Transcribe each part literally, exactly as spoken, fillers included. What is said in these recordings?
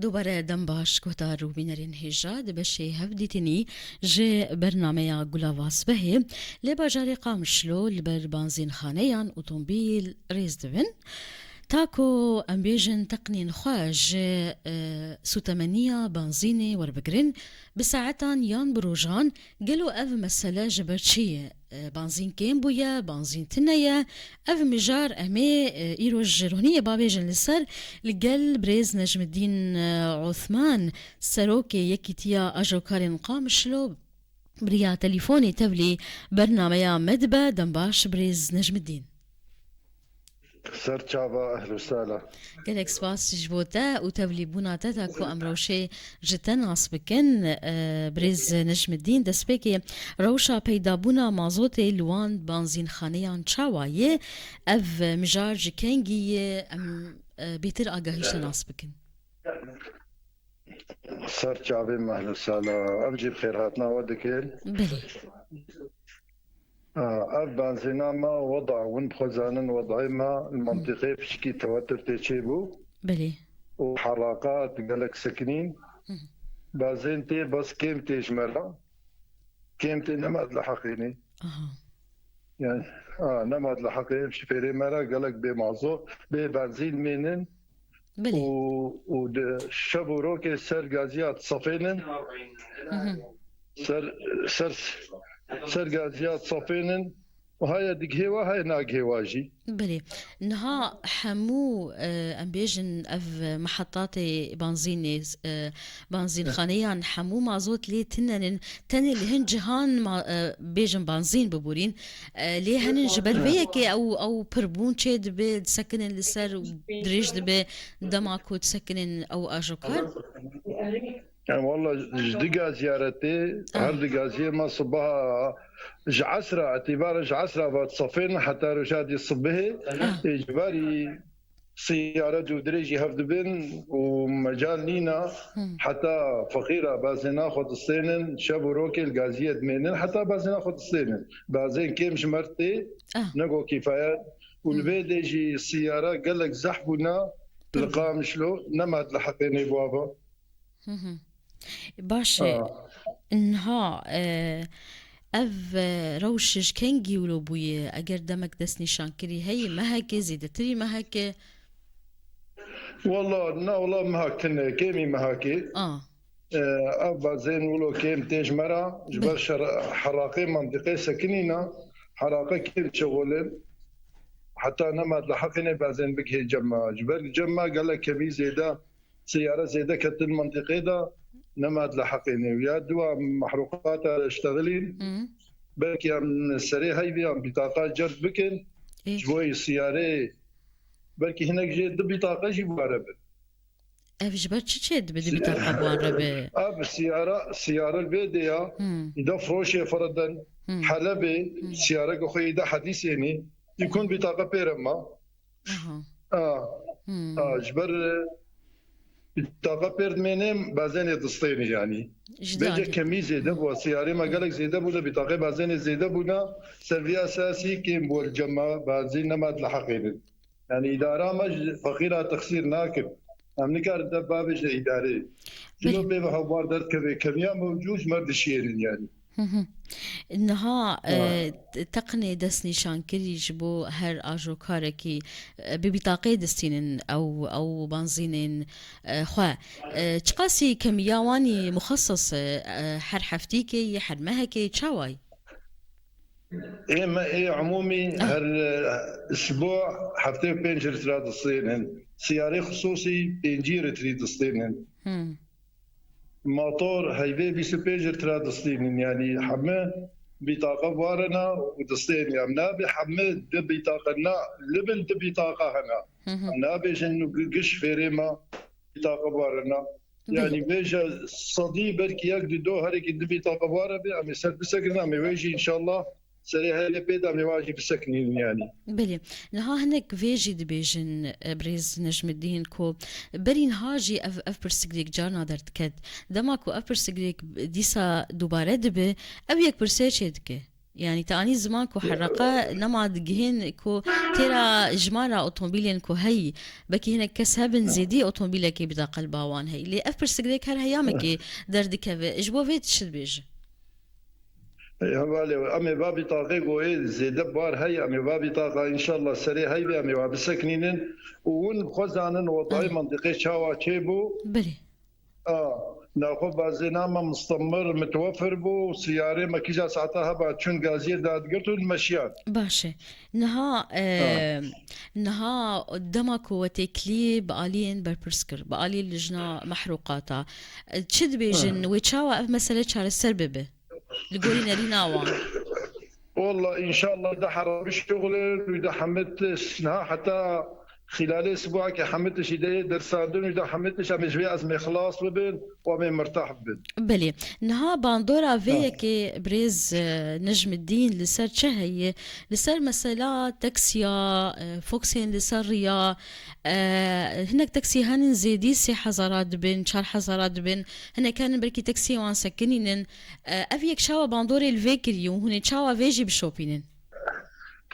Dubare dem baş guhdar û bînerên hêja di beşê hevdîtinî ji bernameya Gulava Sibehê li bajarê Qamişlo li ber banzînxaneyan otomobîl rêz dibin. Ta ku em bêjin teqnên xwe ji, e, sûtemeniya banzînê werbigirin, bi saetan yan bi rojan gelo ev mesele ji ber çi ye? E, banzîn kêm bûye, banzîn tune ye. Ev mijar em ê, e, îro ji roniyê bavêjin li ser. Li gel birêz Necmiddîn, e, Osman, serokê Yekîtiya Ajokarên Qamişlo, bi riya telîfonê tevlî bernameya me dibe. Dem baş birêz Necmiddîn. Ser çava, ehlo sala. Gelek spas ji bo te û tevlîbûna te, ta ku em rewşê ji te nas bikin. E, birêz Necmiddîn, destpêkê rewşa peydabûna mazotê li wan banzînxaneyan çawa ye? Ev mijar ji kengî ye? Em, e, bêtir agahî ji te nas bikin. Ser çavê me, ehlo sala. Em jî bi xêrhatina we dikin. Belê. A, ev benzîna me weda, hûn bi xwe zanin, wedayê me li mentiqeyê piçikî tewetir tê çêbû. Belê. Û herakat gelek sekinîn. Hı hı. Benzîn tê, bes kêm tê ji me re. Kêm tê, nema dileheqînê. Aha. Yani, a, nema dileheqê, em şifêrê me re gelek bê mazot, bê benzîn mênin. Belê. Û, û di şev û rokê ser gaziya disefênin. Hı hı. Ser, ser, ser gaziya disefênin. Û haya digihê wa, haya nagihê wa jî. Belê. Niha hemû, e, em bêjin ev mehetatê banzînê, e, banzînxaneyan hemû mazot lê tinenin. Tenê li hin cihan ma-, e, bêjin banzîn biborîn. E, lê henin ji ber vê yekê ew, ew pirbûn çê dibe, disekinin li ser û dirêj dibe dema ku disekinin ew ajokar? Yani, walla ji du gaziya re tê, Ah. her du gaziyê me sibaha ji esra, îtibara ji esra ve disefênin heta roja dî sibihê. Ah. Ê, ji berî siyare cû dirêjî hev dibin û mecal nîna Hmm. heta feqîra bazêna xwe distênin, şev û rokê li gaziyê dimênin, heta bazêna xwe distênin. Bazên kêm ji me re tê, Ah. nego kîfayet. Û li Hmm. vê dê jî siyare gelek zehf bûna, li Tabii. Qamişlo, nema dileheqênê bi ava. Hı hı. Baş e. Aa. Niha, e, ev, e, rewş ji kengî wilo bûye? Eger demek destnîşankirî heye, mehekê, zêdetirî mehekê? Walla, na wila mehek tune, kêmî mehekê. A. E, ev bazên wilo kêm tê ji me re, ji ber Belê. şer-, heraqê mentiqê sekinîna, heraqe kêm şixulin. Heta nema dileheqînê bazên bigihê cem me. Ji ber cem me gelek kemî zêde Siyare zêde ketin mentiqê de, nema dileheqênê. Ya dua mehrûqata re ştexilîn, Hı. belkî em serê heyvê em bîtaqa cerd bikin, Ê. ji bo yê siyarê, belkî hinek jê du bîtaqa jî bi wan re bin. Ev ji ber çi çê dibe du bîtaqa bi wan re be? Ev siyara, siyare li vê de ya, Hı. îda firoşê fireden, Hı. Helebê, Hı. siyareke xwe îda hedîsênî, îkun bîtaqa pêre ma. Aha. A, Hmm. a, ji ber, e, bîtaqa pêr dimêne, bazenê distêne yanî. Ji Bêje dadî. kemî zêde bû, siyarê me gelek zêde bûne, bîtaqê bazenê zêde bûne, ser vî esasî kêm bû li cem me, bazî nema dileheqênin. Yani îdara me ji feqîra texsîr nakin. Em nikarin te bavêjin îdarê. Çilo Belê. pê ve hewbar derdikeve, kemiya mewcûd ji me dişiyênin yani. Hı hı. Niha, Ha. e, te-, teqnê destnîşankirî ji bo her ajokarekî, e, bi bîtaqê distînin ew, ew banzînên, e, xwe. E, çiqasî kemiya wanî muxeses e, e, her heftîkê yê, her mehekê, çawa yî? Ê me ê umûmî Ah. her, e, isbo heftê û pênc litre distênin. Siyarê xisûsî pêncî litrî distênin. Hmm. Motor heyvê bîst û pênc litre distînin, yanî heme bîtaqa warena û distênin. Em nabê heme di bîtaqa na, li bin di bîtaqa hene. Hı hı. Em nabêjin gi-, giş fêrê me bîtaqa warena. Belê. Yanî bêje sedî belkî yek di do herekî di bîtaqa ware be, em ê ser bisekirin, em ê wê jî înşallah serê herê pê de em ê wan jî bisekinînin yanî. Belê. Niha hinek vê jî dibêjin, e, birêz Necmiddîn, ku berî niha jî ev, ev pirsigirêk carna derdiket. Dema ku ev pirsigirêk dîsa dubare dibe, ew yek pirsê çêdike. Yanî te anî ziman ku hereqe nema digihên ku têra jimara otomobîlên ku heyî, belkî hinek kes hebin zêdî otomobîlekê bida qelba wan heyî. Lê ev pirsgirêk her heyamekê derdikeve. Ji bo vê tu çi dibêjî? Ê, hevalê we, em ê va bîtaqê ku ê zêde bar heye, em ê va bîtaqa înşallah serê heyvê em ê wa bisekinînin û hûn bi xwe zanin wetayê Belê. mentiqê çawa çêbû. Belê. A, naxwe bazêna me mistemir, mitwefir bû, siyarê me kîja saeta heba çûn gaziyê dadigirt û dimeşiyan. Baş e. Niha, e, Ha. niha dema ku we têkilî bi aliyên berpirs kir, bi aliyê lijna mehrûqata, e, çi dibêjin, Ha. wê çawa ev mesele çareser bibe? Li gorî nerîna wan. Walla înşallah de hera bişuxulin û de hemit niha heta xîlalê sibuhekê hemit tişî de yê dersandin û de hemit tişt em ê ji vê ezmê xilas bibin û em ê mirtah bibin. Belê. Niha bandora vê Ha. yekê birêz, e, Necmidîn li ser çi heye? Li ser mesela teksiya, e, Foxên li ser riya, e, hinek teksî henin zêdî sê hezara dibin, çar hezara dibin. Hinek henin belkî teksiyê wan sekinînin. E, ev yek çawa bandorê li vê kirî û hûn ê çawa vê jî bişopînin?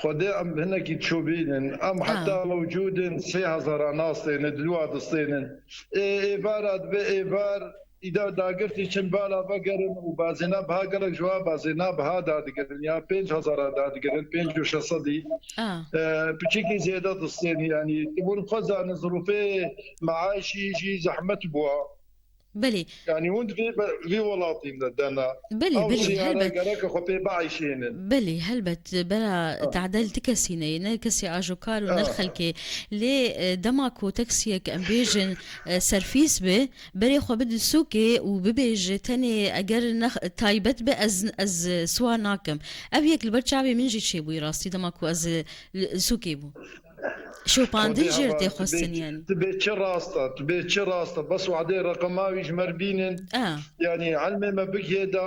Xwedê em hinekî çûbînin. Em Ha. heta mewcûd in sê hezara nastênin, di wa distênin. Ê, êvara dibe êvar, îda dagirtî çin bala vegerin û bazêna biha gelek ji wa bazêna biha dadigirin ya pênc hezara dadigirin, pênc û şeş sedî. A. E, piçikî zêde distênin yanî. Hûn xwe zanin zirûfê meaşî jî zehmet bûa. Belê. Yanî hûn di vê be-, vê welatî de dena. Belê, Ew belê, siyare helbet. gereke xwe pê bieyşênin. Belê, helbet, bera Ah. tadel ti kesî neyê, ne kesê ajokar û ne Ah. xelkê. Lê, e, dema ku teksiyek em bêjin, e, serfîs be, berê xwe bide sûkê û bibêje tenê eger ne taybet be ez, ez siwar nakim. Ev yek li ber çavê min jî çêbûyî rastî dema ku ez, e, li sûkê bûm. Şopandin Xwedê jê re hava, tê tu xwestin bê, yanî. Tu bê çi rast e, tu bê çi rast e. Bes wadê reqema wî ji me re bînin. A. Yanî ilmê me bigihê de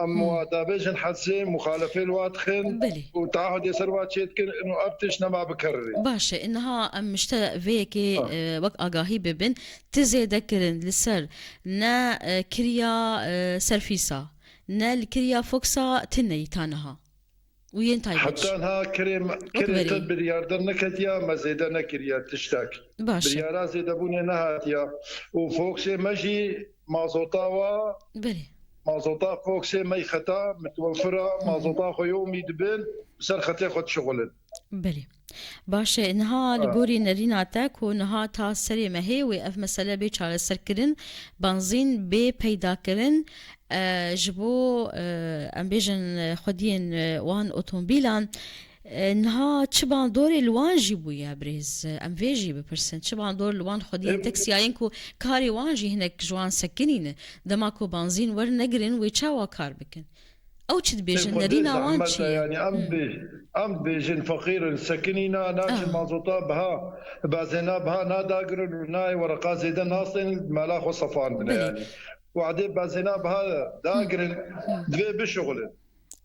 em Hmm. wa dabêjin hesê, muxalefê li wa dixin Belê. û taahudê ser wa çê dikin, û ev tişt nema bikerrê. Baş e, niha em ji te vê yekê, Ha. e, wek agahî bibin, ti zêde kirin li ser ne, e, kiriya, e, serfîsa, ne li kiriya Foxa tineyî ta niha. û yên taybet jî. Heta niha kirê me, Wek kirê berê. te biryarde neketiya, me zêde nekiriye tiştek. Baş e. Biryara zêdebûnê nehatiya. Û Foxê me jî mazota wa, Belê. mazota Foxê me xeta, mitwefira, Hı hı. mazota xwe yomî dibin, ser xetê xwe dişixulin. Belê. Baş e, niha li Ha. gorî nerîna te ku niha ta serê mehê wê ev mesele bê çareserkirin, benzîn bê peydakirin, e, ji bo, e, em bêjin, e, xwediyên, e, wan otomobîlan, e, niha çi bandorê li wan jî bûye birêz? Em vê jî bipirsin. Çi bandor li wan xwediyên Em, teksiyayên ku karê wan jî hinek ji wan sekinîne. Dema ku benzîn wernegirin, wê çawa kar bikin? Ew çi dibêjin? Xwedê Nerîna wan zehmet çi e, ye? yanî em Hmm. bê-, em dibêjin feqîr in, sekinîna, nabêjin Ah. mazota biha, bazêna biha nadagirin û nayê wereqa zêde nastênin, mala xwe sefandine Belê. yanî. Wadê bazêna biha dagirin, Hmm. Hmm. divê bişuxulin.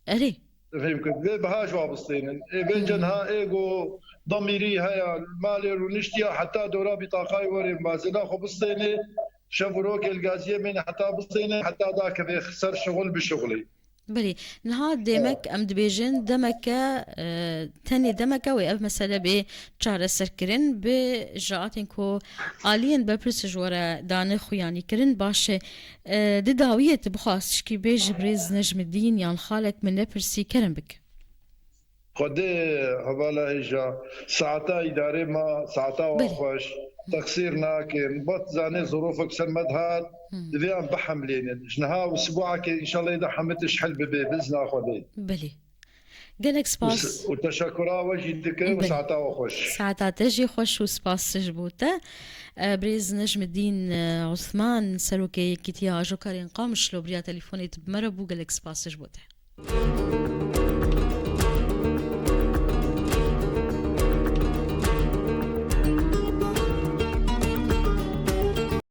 Erê. Fêm kir. Divê biha ji wa bistênin. Ê vê Hmm. cenha ê go demîrî heye, malê rûniştiya heta dora bîtaqayê werê bazêna xwe bistênê, şev û rokê li gaziyê mêne heta bistêne, heta dakeve ser şixul bişixulê. Belê, niha demek em dibêjin, demeke, e, tenê demeke wê ev mesele bê çareserkirin, bi icraatên ku aliyên berpirs ji we re dane xuyanîkirin baş e. E, di dawiyê tu bixwast şikî bêjî birêz Necmidîn yan xalek min nepirsî kerem bike. Xwedê hevala hêja, saeta îdarê ma, saeta wa Belê. xweş, teqsîr nakin. Bat zanê zirofek ser me dihat, Hmm. divê em bihemlênin. Ji niha û sibuhekê înşallah ê de hemî tişt hel bibe, bi izna Xwedê. Belê. Gelek Û spas. s-, û teşekura we jî dikim û Belê. saeta we xweş. Saeta te jî xweş û spas ji bo te. E, birêz Necmidîn, e, Osman, serokê Yekîtiya Ajokarên Qamişlo, bi riya telefonê tu bi me re bû, gelek spas ji bo te.